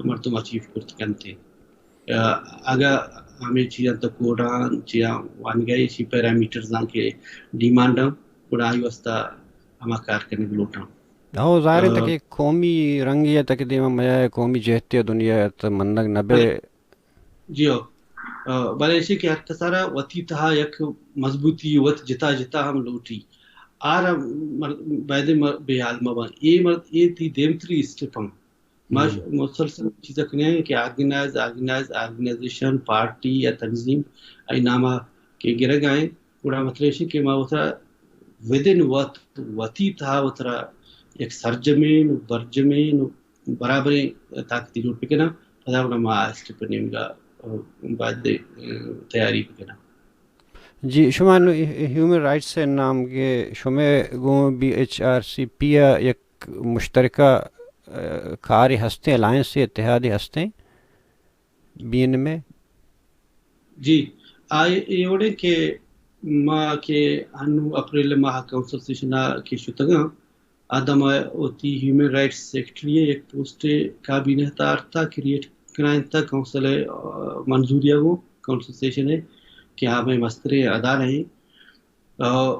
مردم اچیو کرت کنت۔ آ، اگاں ہمے چیزاں تو کوڈاں چیاں وانگا ایشی پیرامیٹرز آں کہ ڈیمانڈ آں، گڑا آئی واسطہ ہما کار کنگ لوٹاں۔ ہو، ظاہر ہے آ، تاکہ قومی رنگی ہے تاکہ دیما میا ہے، قومی جہتی ہے دنیا ہے تو منگ نہ بے۔ بلے جی ہو۔ آ، بلے ایشی کہ ہر کسارا وتی تہا یک مضبوطی وت جتا جتا ہم لوٹی۔ آرا مر-، بایدے مر-، بے حال مباں۔ اے مرد، اے تی دیمتری اسٹیپ ہم۔ ما ہم۔ مسلسل چیزا کنیں کہ آرگنائز، آرگنائز، آرگنائزیشن، پارٹی یا تنظیم، ای ناما کہ گرگ آئیں، گڑا مطلب ایشی کہ ما وترا ودن وت، وتی تہا وترا یک سرجمین و برجمین و برابریں طاقتے جوڑ بکناں، پدا گڑا ما آ اسٹیپ نیمگا، آ، باید، آ، تیاری بکناں۔ جی، شما نوں ہیومن رائٹس ءِ نام گے، شمے گوں بی ایچ آر سی پی ءَ یک مشترکہ، آ، کارے ہستیں، الائنسے، اتحادے ہستیں بی این ایم ءِ؟ جی، آ اے وڑیں کہ ما کہ انوں اپریل ماہ کونسل سیشن ءَ کہ شتگاں، ادا ما وتی ہیومن رائٹس سیکرٹری ءِ یک پوسٹے کابینہ ءِ تہا آرتا، کریئیٹ کنائینتا کونسل ءِ، آ، منظوری ءَ گوں کونسل سیشن ءِ کہ آ مئے مستریں ادارہ ایں۔ آ،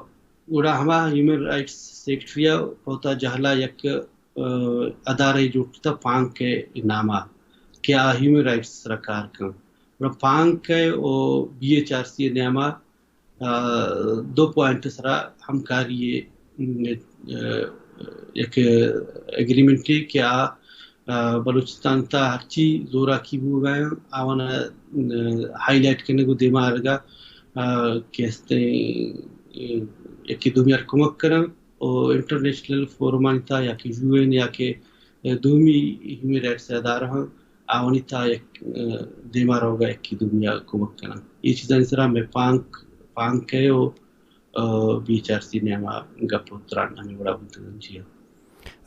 گڑا ہما ہیومن رائٹس سیکرٹری ءَ پہ وتا جہلا یک، آ، ادارہ جوڑ کتا پانک ءِ نام ءَ کہ آ ہیومن رائٹس ءِ سرا کار کن۔ گڑا پانک ءِ O B H R C ءِ نیام ءَ آ، دو پوائنٹ ءِ سرا ہمکاری ءِ، م، آ، یک ایگریمنٹے کہ آ، آ، بلوچستان ءِ تہا ہرچی زوراکی بوگا ایں، آوان ءَ، م، ہائی لائٹ کنگ و دیما آرگا، آ، کہ استیں، آ، یکے دومی ءَ را کمک کناں و انٹرنیشنل فورمانی تہا یا کہ یو این یا کہ دومی ہیومن رائٹس ادارہاں آوانی تہا یک، آ، دیما روگا یکے دومی ءَ کمک کناں۔ اے چیزانی سرا مئے پانک، پانک ءِ و، آ، بی ایچ آر سی نیاما گپ و تران ہمے وڑا بوتگ انت۔ جی ہاں۔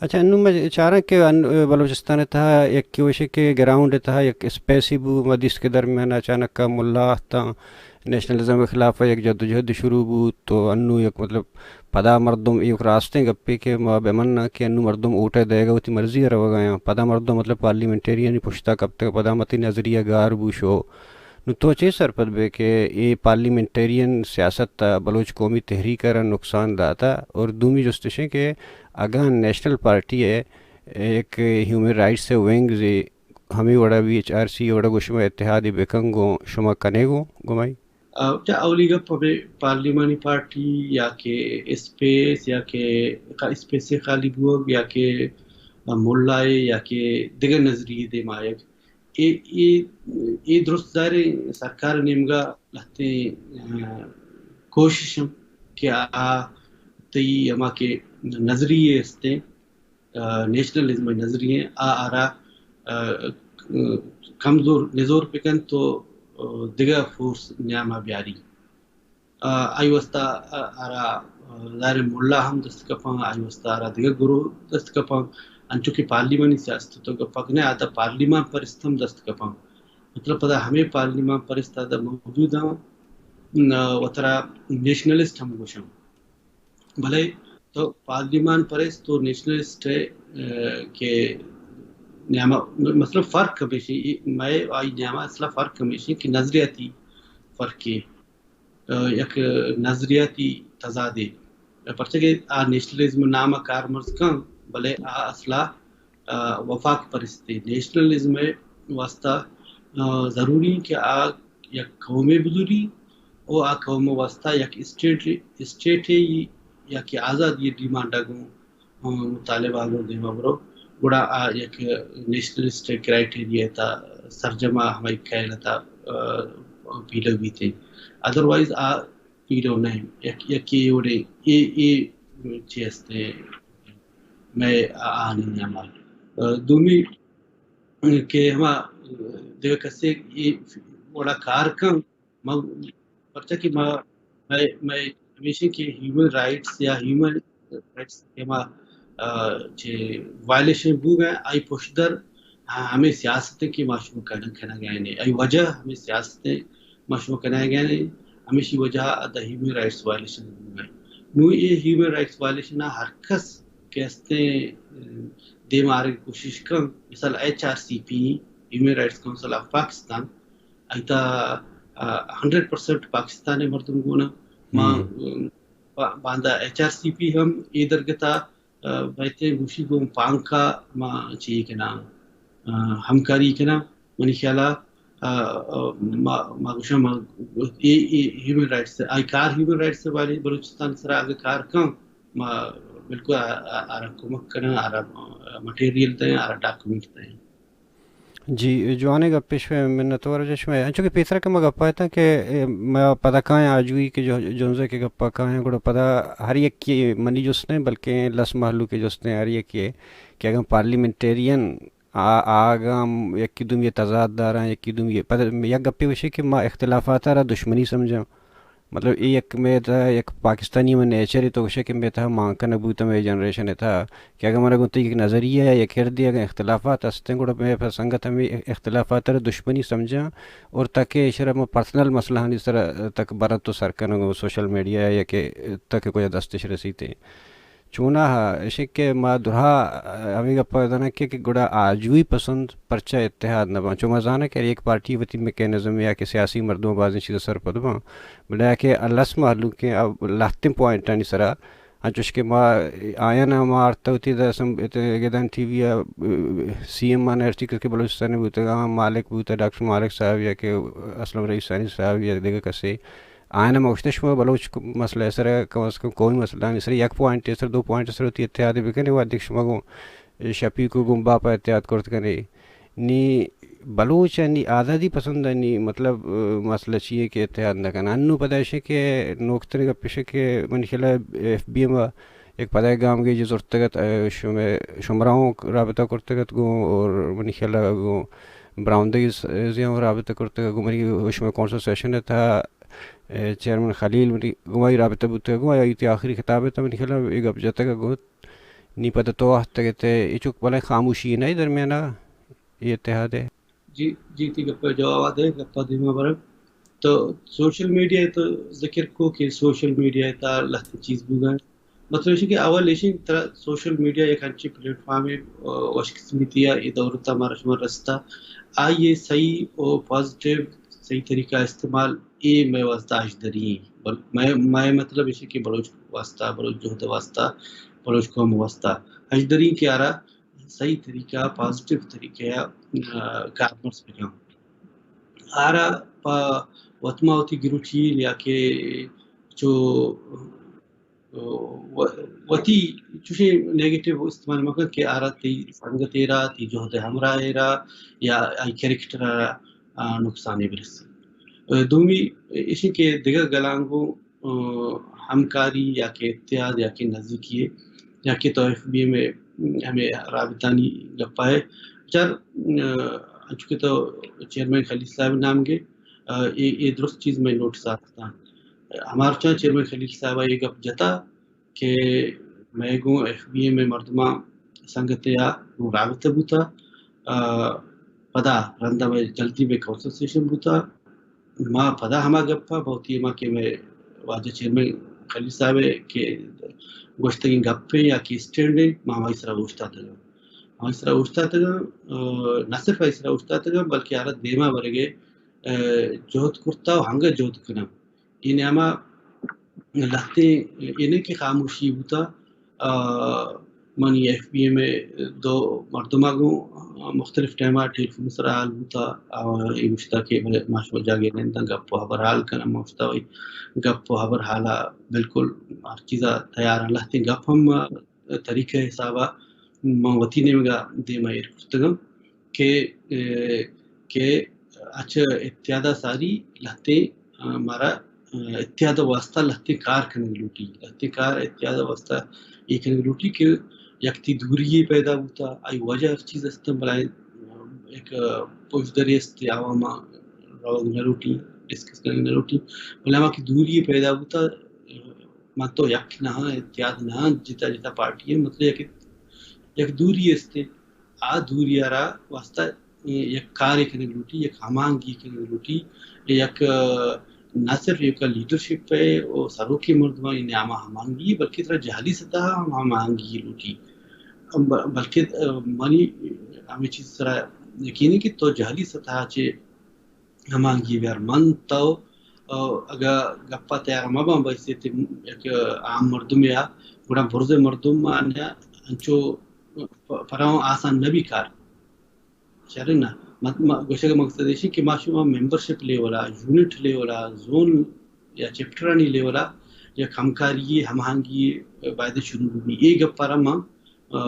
اچھا، انوں ما چاراں کہ ان-، بلوچستان ءِ تہا یکے وشے کہ گراؤنڈ ءِ تہا یک اسپیسے بو، ما دیست کہ درمیان ءَ اچانک ءَ ملا آہتاں، نیشنلزم ءِ خلاف ءَ یک جدوجہد شروع بوت، تو انوں یک مطلب پدا مردم، ایوک راستیں گپے کہ ما بہ مناں کہ انوں مردم ووٹ ءِ دئیگ ءَ وتی مرضی ءَ روگ ءَ آں۔ پدا مردم مطلب پارلیمنٹیرینانی پشت ءَ کپتگ، پدا متی نظریہ گار بو شو۔ نوں تو چے سرپد بئے کہ اے پارلیمنٹیرین سیاست ءَ بلوچ قومی تحریک ءَ را نقصان داتا؟ اور دومی جست اش کہ اگاں نیشنل پارٹی ءِ یک ہیومن رائٹس ءِ ونگزے ہمے وڑا بی ایچ آر سی ءِ وڑا گوں شما اتحادے بکن گوں، شما کنے گوں گمائی؟ آ، چہ اولی گپ ہمے پارلیمانی پارٹی یا کہ اسپیس یا کہ خا-، اسپیس خالی بوگ یا کہ ملائے یا کہ دگہ نظریہ دیما آیگ۔ اے، اے، اے درست ظاہر ہے سرکار نیمگا لہتیں، آ، کوشش ہم کہ آ تئی ہما کہ نظریہ استیں، آ، نیشنلزم نظریہ آ آرا، آ، کمزور نزور بکن تو، آ، دگہ فورس نیاما بیاری۔ آ، آئی واسطہ، آ، آرا، آ، ظاہر ملا ہم دست کپاں، آئی واسطہ آرا دگہ گروہ دست کپاں، انچو کہ پارلیمانی سیاست تو گپا کنے، آتا پارلیمان پرست ہم دست کپاں۔ مطلب پدا ہمیں پارلیمان پرست آتا موجود ہاں، ن-، وترا نیشنلسٹ ہم گوشاں۔ بلے تو پارلیمان پرست تو نیشنلسٹ ہے، آ، کہ نیاما، مطلب فرق ہمیشی، مئے آئی نیاما اصلا فرق ہمیشی کہ نظریاتی فرقے۔ آ، یک نظریاتی تضادے۔ پرچہ کہ آ نیشنلزم نام ء کارمرز کن، بلے آ اصلا، آ، وفاق پرستے۔ نیشنلزم ء واسطہ، آ، ضروری کہ آ یک قومے بزوری و آ قوم واسطہ یک اسٹیٹ، اسٹیٹے یا کہ آزادی ڈیمانڈ گوں مطالبہ گوں دیما برو، گڑا آ یک نیشنلسٹ کرائٹیریا تا سرجما ہمائی کہل تا، آ، پیلو بیتے۔ ادروائز آ پیلو نہیں۔ یک، یکی وڑے اے، اے چی ہستے میں آ، آنی نیاما۔ آ، دومی کہ ہما دگہ کسے اے وڑا کار کن، ما، پرچا کہ ما، مئے، مئے ہمیشہ کہ ہیومن رائٹس یا ہیومن رائٹس کہ ما، آ، چہ وائلیشن بوگ ء، آئی پشدر، آ، ہمیں سیاست کہ ما شما کنگ، کنگ ء آئی وجہ ہمیں سیاست ما شما کنگ ء آئی، ہمیشی وجہ ء the human rights violation Bogue ء۔ نو یہ ہیومن رائٹس وائلیشن ہر کس کہ استیں، آ، دیم آرگ کوشش کن، مثال H R C P, human rights council of Pakistan, ایتا، آ، ہنڈریڈ پرسنٹ پاکستان مردم گونا۔ ما، ہم۔ با-، باندا ایچ آر سی پی ہم اے درگتا، آ، بہترین گوشی گوں پانکا ما چی کنا، آ، ہمکاری کنا۔ منی خیالا، آ، آ، ما، ما گوشاں ما اے، اے ہیومن رائٹس، آئی کار ہیومن رائٹس والے بلوچستان سرا اگر کار کن، ما بالکل آ، آ، آرا کمک کنا، آرا، آ، مٹیریل دیں، آرا ڈاکومنٹ دیں۔ جی، جوانیں گپے شمئے، منتوار جاں شمئے۔ انچو کہ پیسرا کہ ما گپا اتاں کہ، اے، ما پدا کایاں آجوئی کہ جو-، جنزے کہ گپا کایاں، گڑا پدا ہر یکے منی جست نہ بلکیں لس مہلوک جست نہ ہر یکے کہ اگاں پارلیمنٹیرین آ-، آگاں یکی دومی تضاد داراں، یکی دومی پدا یک گپے وشے کہ ما اختلافات را دشمنی سمجھاں۔ مطلب، اے یک مئے تہا یک پاکستانی مئے نیچر ء تو گوشے کہ مئے تہا مان کنگ بوتہ مئے جنریشن ء تہا کہ اگاں من گوں تئی یک نظریہ یا یک ہردے اگاں اختلافات ہستیں، گڑا مئے پہ سنگت ہمے اختلافات ء دشمنی سمجھاں اور تاکہ ایشرا ما پرسنل مسئلہانی سرا تک برنت و سر کنگ و سوشل میڈیا یا کہ تاکہ کجا دستش رسیتے۔ چوناہا ایشیں کہ ما درہا ہمے گپ ء زاناں کہ، کہ گڑا آجوئی پسند پرچا اتحاد نہ باں۔ چو ما زاناں کہ ہر یک پارٹی وتی میکانزم یا کہ سیاسی مردم بازیں چیز سرپد باں، بلے کہ لس مہلوکیں لہتیں پوائنٹانی سرا، انچوش کہ ما آیان ما آرتا وتی دا سم-، ات-، گدان ٹی وی ء سی ایم آن ایئر کہ بلوچستان بوتگاں، مالک بوتا، ڈاکٹر مالک صاحب یا کہ اسلم رئیسانی صاحب یا دگہ کسے، آیان ما گوشتہ شما بلوچ مسئلہ سر کم از کم قومی مسئلہ سر یک پوائنٹ سر دو پوائنٹ سر وتی اتحاد بکنے، وہدے کہ شما گوں شپیک و گوں باپ اتحاد کرت کنے۔ نی بلوچ ء نی آزادی پسند ء نی مطلب، آ، مسئلہ چی ہے کہ اتحاد نہ کن۔ انو پدا ایشے کہ نوکتر گپ ایشے کہ منی خیال ء ایف بی ایم ء یک پدا گامگیج زرتگ ات، آ، شمے-، شمراؤں رابطہ کرتگ ات گوں اور منی خیال ء گوں براؤندگی ز-، زیاں رابطہ کرتگ ات گوں منی شمے کونسل سیشن ء تھا، آ، چیئرمین خلیل منی گوں آئی رابطہ بوتگ ات گوں آئی تی آخری خطاب ء تھا منی خیال ء اے گپ جتگ ات گوں نی پدا تو آہتگ ات، اے چک بلے خاموشی نہ درمیان ء اے اتحاد ء۔ جی، جی، تی گپ ء جواب ء دے، گپ ء دیما برگ۔ تو سوشل میڈیا ء تو ذکر کو کہ سوشل میڈیا ء تا لہتے چیز بوگا۔ مطلب ایشی کہ اول ایشی ترا سوشل میڈیا یک انچیں پلیٹ فارمے، آ، وش قسمتی ء اے دور تا مارا شما رستا۔ آئی ء صحیح و پازیٹیو، صحیح طریقہ استعمال اے مئے واسطہ اجدری ہیں۔ بل-، مئے، مئے مطلب ایشی کہ بلوچ واسطہ، بلوچ جہد واسطہ، بلوچ قوم واسطہ اجدری کہ آرا صحیح طریقہ، پازیٹیو طریقہ ء، آ، کارمرز بکن۔ آرا پہ وت ما وتی گروٹی یا کہ چو و-، وتی چوشیں نیگیٹو استعمال مکن کہ آرا تئی سنگت ایرا، تئی جہد ہمراہ ایرا یا آئی کریکٹر آرا، آ، نقصانے برسی۔ دومی ایشی کہ دگہ گلانگو، آ، ہمکاری یا کہ اتحاد یا کہ نزدیکی یا کہ تو ایف بی ایم ہمیں رابطانی گپا ہے۔ چر، آ، انچو کہ تو چیئرمین خلیل صاحب نام گے، آ، اے، اے درست چیز میں نوٹس آتکتا۔ ہمارچاں چیئرمین خلیل صاحب اے گپ جتا کہ مئے گوں ایف بی ایم ءِ مردماں سنگتے ءَ گوں رابطہ بوتا۔ آ، پدا رندا مئے جلدی مئے کونسلٹیشن بوتا۔ ما پدا ہما گپ ءَ بہتی ما کہ مئے واجہ چیئرمین خلیل صاحب ءَ کہ گوشتگیں گپے یا کہ اسٹینڈ ءَ ما ہمائی سرا اوشتاتگاں۔ ہمائی سرا اوشتاتگاں، آ، نہ صرف ہمائی سرا اوشتاتگاں بلکہ آرا دیما برگے، آ، جہد کرتا و ہنگا جہد کناں۔ اے نیاما لہتیں اے نہ کہ خاموشی بوتا، آ، منی ایف بی ایم ءِ دو مردماں گوں مختلف ٹائما ٹیلیفون سرا حال بوتا، آ، اے گوشتا کہ بلے ما شما جاگے ننداں گپ و ہبر حال کناں، ما گوشتا وئی گپ و ہبر حالا بالکل ہر چیزا تیار ایں۔ لہتیں گپ ہم طریقہ حسابا من وتی نیمگا دیما ایر کرتگاں کہ، اے، کہ اچ اتحادا ساری لہتیں، آ، مارا، آ، اتحاد واسطہ لہتیں کار کنگ لوٹی، لہتیں کار اتحاد واسطہ اے کنگ لوٹی کہ یک تی دوری پیدا بوتا، آئی وجہ ہر چیز است، بلائے، آ، ایک، آ، پشدری است، عوام روگ نہ لوٹی، ڈسکس کنگ نہ لوٹی، بلے ہما کہ دوری پیدا بوتا، آ، من تو یک نہ آں، اتحاد نہ آں، جتا جتا پارٹی ایں، مطلب یک، یک دوری است۔ آ دوری ءَ را واسطہ یک کارے کنگ لوٹی، یک ہماہنگی کنگ لوٹی، یک، آ، نہ صرف یک لیڈرشپ ءِ و سروکی مردمانی نیاما ہماہنگی، بلکہ ترا جہلی سطح ءَ ہم ہماہنگی لوٹی۔ ب-، بلکہ، آ، منی ہمے چیز سرا یقین ایں کہ تو جہلی سطح ءَ چہ ہماہنگی بیار۔ من تو، آ، اگہ گپا تیار مہ باں، بس یک عام مردمے آ، گڑا برز مردم آنیا انچو پ-، پراں آسان نہ بی کار۔ شریں نا؟ مت-، م-، گوشگ ءِ مقصد ایشی کہ ما شما ممبرشپ لیول ءَ، یونٹ لیول ءَ، زون یا چیپٹرانی لیول ءَ یک ہمکاری، ہماہنگی باید شروع بی۔ اے گپ ءَ را ما، آ،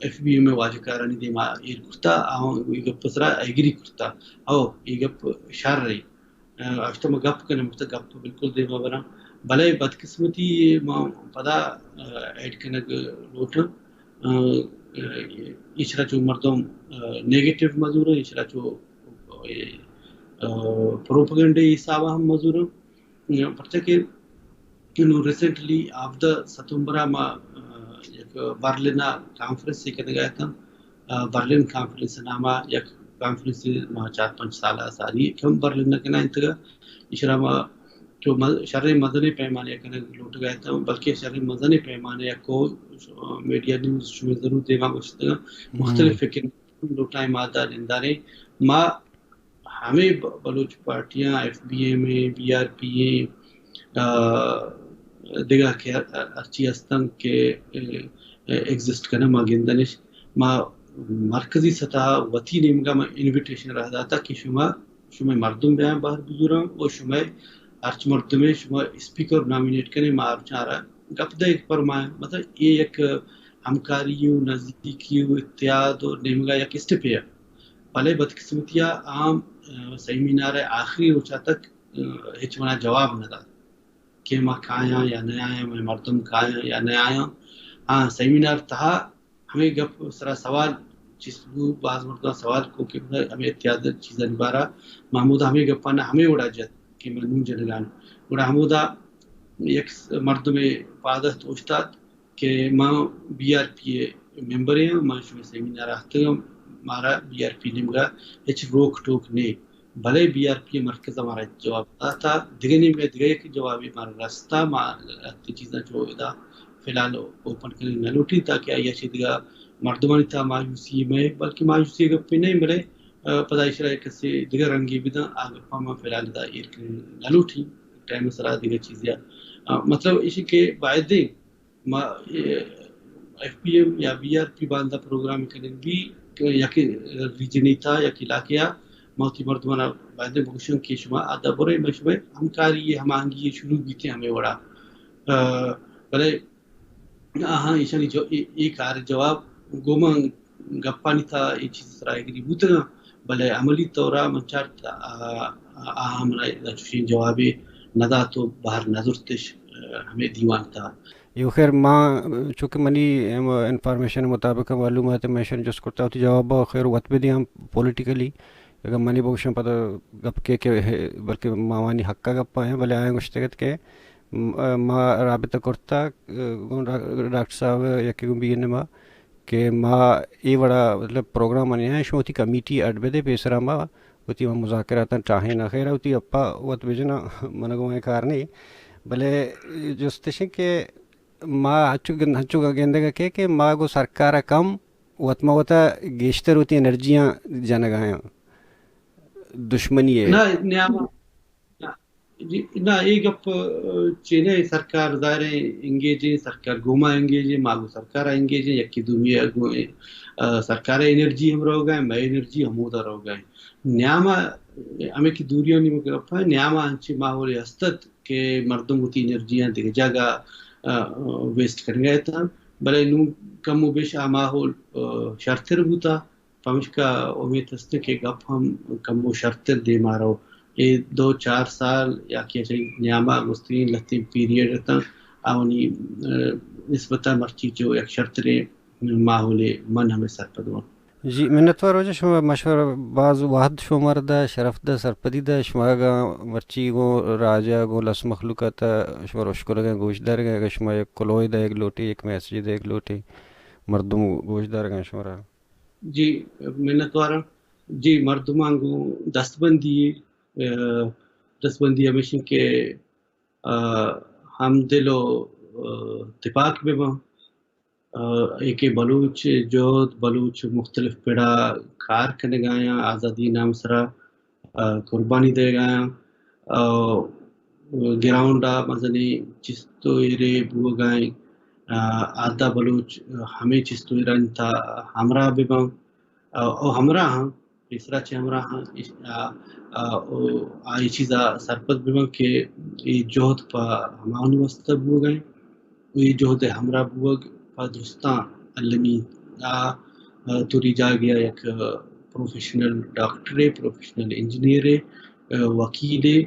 ایف بی ایم ءِ واجکارانی دیما ایر کرتا، آ اے گپ ءِ سرا ایگری کرتا۔ او اے گپ شر ایں۔ آ، اشتہ ما گپ کنیں، مفت گپ بالکل دیما براں۔ بلے بدقسمتی ما پدا، آ، ایڈ کنگ لوٹاں۔ آ، آ، ایشرا چو مردم، آ، نیگیٹو مزوراں، ایشرا چو، آ، پروپیگنڈے حساب ہم مزوراں۔ آ، پرچہ کہ انوں ریسنٹلی ہبدہ ستمبر ءَ ما، آ، یک برلن ءَ کانفرنس ءَ کنگ ءَ اتاں۔ آ، برلن کانفرنس ءِ نام ءَ یک کانفرنس ما چار پنچ سال ءَ ساری کم برلن ءَ کنائینتگ ءَ۔ ایشرا ما چو م-، شریں مزنیں پیمانے ءَ کنگ لوٹگ ءَ اتاں، بلکہ شریں مزنیں پیمانے ءَ کو، آ، میڈیا نیوز شمئے ضرور دیما گوشتگ ءَ۔ مختلف فکر لوٹائیں مادہ ننداریں۔ ما ہمے ب-، بلوچ پارٹیاں، ایف بی ایم ایں، بی آر پی ایں، آ، دگہ کہ ہر-، ہرچی ہستن کہ، اے، اے، ایگزسٹ کنن، ما گندنش۔ ما مرکزی سطح وتی نیمگا ما انویٹیشن رہ داتا کہ شما، شما مردم بیاں بہر بزوراں و شما ہرچ مردمے شما اسپیکر نامینیٹ کنیں، ما ہرچاں را گپ دئے پرمائیں۔ مطلب اے یک ہمکاری و نزدیکی و اتحاد و نیمگا یک اسٹیپے۔ بلے بدقسمتی ءَ آ، آ، سیمینار ءِ آخری روچ ءَ تک، آ، ہچ منا جواب نہ دات کہ ما کایاں یا نہ آیاں، مئے مردم کایاں یا نہ آیاں۔ ہاں، سیمینار تہا ہمے گپ سرا سوال چست بو، باز مردم سوال کو کہ ہمے اتحاد چیزانی بارا ما ہمودا ہمے گپاں ہمے وڑا جت کہ من نوں جنگان۔ گڑا ہمودا یک مردمے پاد ات اوشتات کہ ما بی آر پی ءِ ممبرے آں، ما شمئے سیمینار ءَ اتکگاں، مارا بی آر پی نیمگا ہچ روک ٹوک نے، بلے بی آر پی ءِ مرکز ءَ مارا جواب داتا، دگہ نیمگا دگہ یک جوابے مارا رستا، ما لہتے چیزاں چو ادا فی الحال اوپن کنگ نہ لوٹیں تاکہ آئی ءَ چہ دگہ مردمانی تہا مایوسی مہ، بلکہ مایوسی ءِ گپے نہ، بلے، آ، پدا ایشرا یک کسے دگہ رنگے بداں، آ گپاں ما فی الحال ادا ایر کنگ نہ لوٹیں، ٹائم ءِ سرا دگہ چیزے آ، آ، مطلب ایشی کہ بایدیں ما، اے، ایف پی ایم یا بی آر پی باندا پروگرام کنگ بی، یک ریجنی تہا، یک علاقے ءَ ما وتی مردمانا باید بگوشن کہ شما ادا برے، ما شما ہمکاری، ہماہنگی شروع بیتے ہمیں وڑا۔ آ، بلے آہاں ایشانی جو-، اے، اے کار جواب گوں من گپانی تھا اے چیز سرا ایگری بوتگاں، بلے عملی طورا من چارت، آ، آ، آہاں منا ادا چوشیں جوابے ندات و بہر نزرتش، آ، ہمیں دیوان تھا۔ یو خیر، ما، چونکہ منی ہم انفارمیشن مطابق، معلومات میں ایشان جست کرتا، وتی جواب خیر وت بدیاں پولیٹیکلی۔ اگر منی بگوشاں پدا گپ کے کہ بلکہ ماوانی حق ء گپ آیاں، بلے آیاں گوشتگ ات کہ م-، ما رابطہ کرتا گوں ڈا-، ڈاکٹر صاحب یکے گوں بی این ایم ء کہ ما اے وڑا مطلب پروگرام ء نیاں، شما وتی کمیٹی اڈ بدے، پیسرا ما وتی ہم مذاکراتاں ٹاہیں نہ۔ خیر، وتی گپا وت بجناں، من گوں اے کار نہیں۔ بلے جستش کہ ما ہنچو گن-، ہنچو گندگ ء کہ، کہ ما گوں سرکار ء کم وت ما وتا گیشتر وتی انرجیاں جنگ ء آیاں دشمنی ء۔ نہ، نیاما، نہ، جی، نہ، اے گپ، آ، چے نہ، سرکار ظاہر ہے انگیج ہیں، سرکار گوما انگیج ہیں، ما گوں سرکار انگیج ہیں، یکی دومی ء گوں، آ، سرکار انرجی ہم روگا ہیں، مئے انرجی ہمودا روگا ہیں۔ نیاما ہمیں کہ دوریانی گپ ہے، نیاما انچے ماحول ہستت کہ مردم وتی انرجیاں دگہ جاگہ، آ، ویسٹ کنگا اتاں، بلے نوں کم و بیش آ ماحول، آ، شرتر بوتا۔ پمشکا امیت است کہ گپ ہم کمو شرتر دیما رو۔ اے دو چار سال یا کہ چہ نیاما گوستگیں لہتیں پیریڈ اتاں، آوانی، آ، نسبتا مرچی چو یک شرتریں ماحولے من ہمے سرپد واں۔ جی، منتوار واجہ، شما مشورہ باز وہد شما مارا دا، شرف دا، سرپدی دا، شما اگاں مرچی گوں راجا گوں لس مخلوقاتا شما روش کنگا گوش دارگا، اگاں شما یک کلوہے دا یک لوٹے، یک میسجے دا یک لوٹے، مردم گوش دارگا شما را۔ جی، منتواراں۔ جی، مردماں گوں دستبندی، آ، دستبندی ہمیش انت کہ، آ، ہمدل و، آ، تپاک بہ باں۔ آ، اے کہ بلوچ جہد، بلوچ مختلف پڑا کار کنگایاں، آزادی نام سرا، آ، قربانی دئیگایاں۔ آ، گراؤنڈ ء مزنیں چست و ایرے بوگا انت۔ آ، آدا بلوچ ہمے چست و ایرانی تھا ہمراہ بہ باں۔ آ، او ہمراہ ہاں، پیسرا چہ ہمراہ ہاں، آ، آ، او آ اے چیزا سرپد بہ باں کہ اے جہد پہ ہماہانی واسطہ بوگا انت۔ و اے جہد ء ہمراہ بوگ پہ درستاں المی۔ آ، آ، توری جاگہ ء یک، آ، پروفیشنل ڈاکٹرے، پروفیشنل انجینئرے، آ، وکیلے،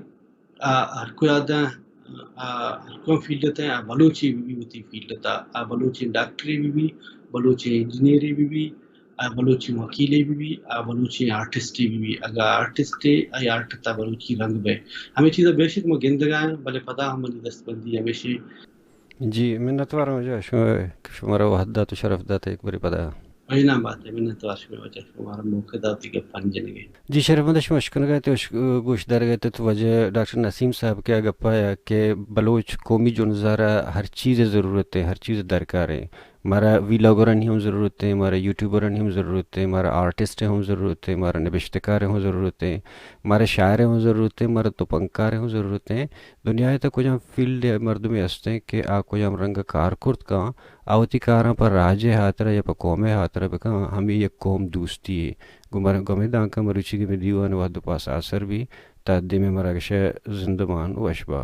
آ، ہر کوئی آداں، آ، ہر کوئی فیلڈ ء آ بلوچے بہ بی وتی فیلڈ ء، آ بلوچیں ڈاکٹرے بہ بی، بلوچیں انجینئرے بہ بی، آ بلوچیں وکیلے بہ بی، آ بلوچیں آرٹسٹے بہ بی۔ اگاں آرٹسٹے، آئی آرٹ ء تھا بلوچی رنگ بئے۔ ہمے چیزا بے شک ما گندگا ہیں، بلے پدا ہم منی دستبندی ہمیشیں۔ جی، منتوار ہوں جا شما، شمارا وہد دات و شرف دات، یک بری پدا۔ عین بات ہے، منتوار شما واجہ، شمارا موقع دات گپانی جنگے۔ جی، شرف مند شما اشکنگا تے، اش-، گوش دارگا تے تو واجہ ڈاکٹر نسیم صاحب کہ آ گپا یا کہ بلوچ قومی جنزارا ہر چیز ضرورت ہے، ہر چیز درکار ہے۔ مارا ویلاگرانی ہم ضرورت ہے، مارا یوٹیوبرانی ہم ضرورت ہے، مارا آرٹسٹ ہم ضرورت ہے، مارا نبشتکار ہم ضرورت ہے، مارا شاعر ہم ضرورت ہے، مارا تپنگکار ہم ضرورت ہے۔ دنیا ء تہ کجام فیلڈ ء مردمے است انت کہ آ کجام رنگ ء کار کرت کن، آ وتی کاراں پہ راج ء ہاترا یا پہ قوم ء ہاترا بکن، ہمے یک قوم دوستی یے۔ گوں مر-، گوں ہمے دانکاں مروچی کہ مئے دیوان ء وہد ء پاس آسر بی، تا دیمے مراگش ء زندمان وش با۔